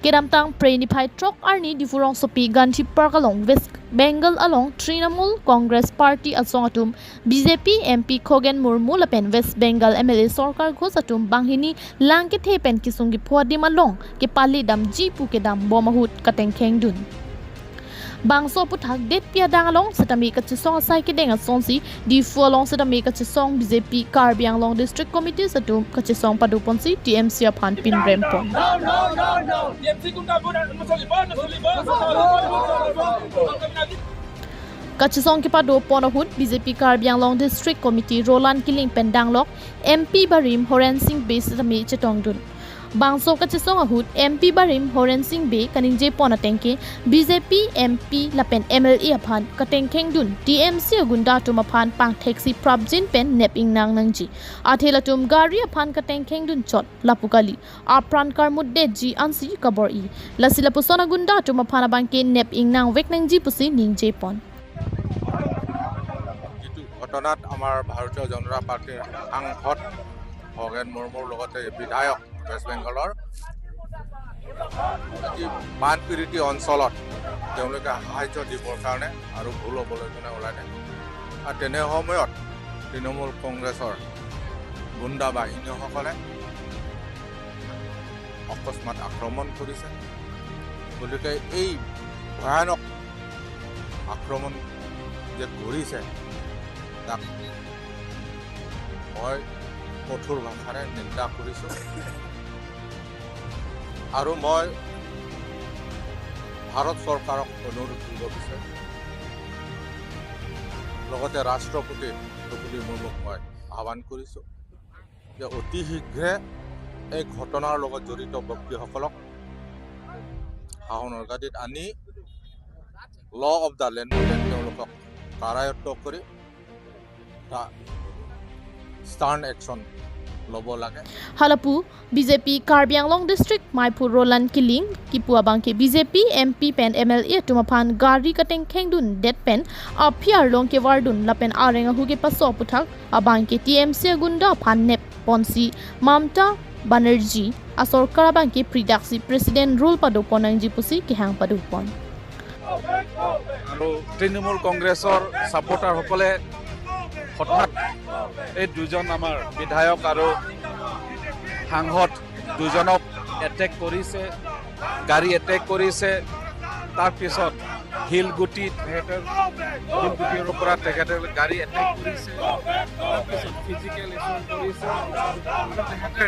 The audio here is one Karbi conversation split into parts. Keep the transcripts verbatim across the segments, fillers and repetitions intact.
Kedamtang Phre niphai throk arni Diphu rongsopi Gandhi Park along West Bengal along Trinamool Congress Party asong atum B J P M P Khogen Murmu lapen West Bengal M L A Sarkar Ghosh atum banghini lang kethe pen kesung kepho adim along kepale damji pu kedam bom ahut katengkheng dun. Bangso aphuthak detpi adang along setame kachesong asai kedeng asonsi Diphu along setame kachesong B J P Karbi Anglong District Committee atum kachesong padoponsi T M C aphan pinrem pon. Kachesong kepado pon ahut B J P Karbi Anglong District Committee Roland Killing pen danglok M P barim Horen Sing Bey setame chetongdun. Bangso kachesong ahut M P barim Horen Sing Bey kaningje pon ateng ke B J P M P lapen M L A aphan katengkheng dun T M C agunda atum aphan pangtheksi prapjin pen nep ingnang nangji. Athe latum gari aphan katengkheng dun chot lapu kali. Apran karmut detji ansi kabor-i. Lasi lapuson agunda atum aphan abangke nep ingnang vek nangji pusi ningje pon. যিটো ঘটনাত আমাৰ ভাৰতীয় জনতা পাৰ্টীৰ সাংসদ খগেন মুৰ্মুৰ লগতে বিধায়ক ৱেষ্ট বেংগলৰ যি বানপীড়িত অঞ্চলত তেওঁলোকে সাহায্য দিবৰ কাৰণে আৰু ভুল হ'বলৈ মানে ওলাই থাকে। আৰু তেনে সময়ত তৃণমূল কংগ্ৰেছৰ গুণ্ডা বাহিনীসকলে অকস্মাত আক্ৰমণ কৰিছে। গতিকে এই ভয়ানক আক্ৰমণ যে কৰিছে, তাক মই কঠোৰ ভাষাৰে নিন্দা কৰিছোঁ। আৰু মই ভাৰত চৰকাৰক অনুৰোধ কৰিব বিচাৰোঁ, লগতে ৰাষ্ট্ৰপতি দ্ৰৌপদী মুৰ্মুক মই আহ্বান কৰিছোঁ যে অতি শীঘ্ৰে এই ঘটনাৰ লগত জড়িত ব্যক্তিসকলক শাসনৰ গাদীত আনি ল অফ দ্য লেণ্ড মতে তেওঁলোকক কাৰায়ত্ত কৰি এটা ষ্টাৰ্ণ একশ্যন ল'ব লাগে। Halapu B J P Karbi Anglong District Maiphu Roland Killing kipu abangke B J P M P pen M L A atum aphan gari katengkheng dun det pen aphi arlong kevardun lapen areng ahu kepaso aphuthak abangke T M C agunda aphan nep ponsi Mamta Banerjee asorkar abangke pridaksi President rule padopon nangji pusi kehang padopon. আৰু তৃণমূল কংগ্ৰেছৰ ছাপোৰ্টাৰসকলে হঠাৎ এই দুজন আমাৰ বিধায়ক আৰু সাংসদ দুজনক এটেক কৰিছে, গাড়ী এটেক কৰিছে। তাৰপিছত শিলগুটি তেখেতে শিলগুটিৰ পৰা তেখেতে গাড়ী এটেক কৰিছে, তাৰপিছত ফিজিকেল এছল্ট কৰিছে আৰু তেখেতে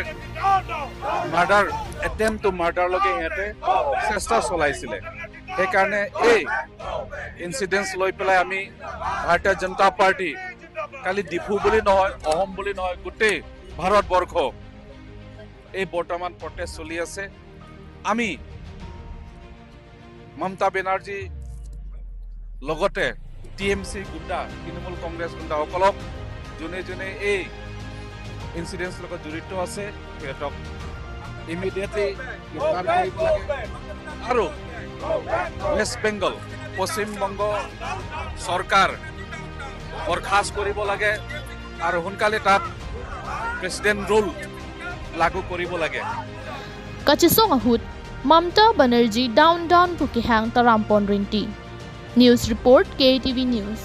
মাৰ্ডাৰ, এটেম্প টু মাৰ্ডাৰলৈকে সিহঁতে চেষ্টা চলাইছিলে। সেইকাৰণে এই ইনচিডেণ্টছ লৈ পেলাই আমি ভাৰতীয় জনতা পাৰ্টি কালি ডিফু বুলি নহয়, অসম বুলি নহয়, গোটেই ভাৰতবৰ্ষ এই বৰ্তমান প্ৰটেষ্ট চলি আছে। আমি মমতা বেনাৰ্জী লগতে টি এম চি গুণ্ডা, তৃণমূল কংগ্ৰেছ গুণ্ডাসকলক যোনে যোনে এই ইনচিডেণ্টছ লগত জড়িত আছে, সিহঁতক ইমিডিয়েটলি গ্ৰেপ্তাৰ কৰিব লাগে আৰু ৱেষ্ট বেংগল, পশ্চিমবংগ চৰকাৰ বৰ্খাস্ত কৰিব লাগে আৰু সোনকালে তাত প্ৰেচিডেণ্ট ৰুল লাগু কৰিব লাগে। Kachesong ahut Mamta Banerjee down down pu kehang tarampon rinti. News report, K T V News.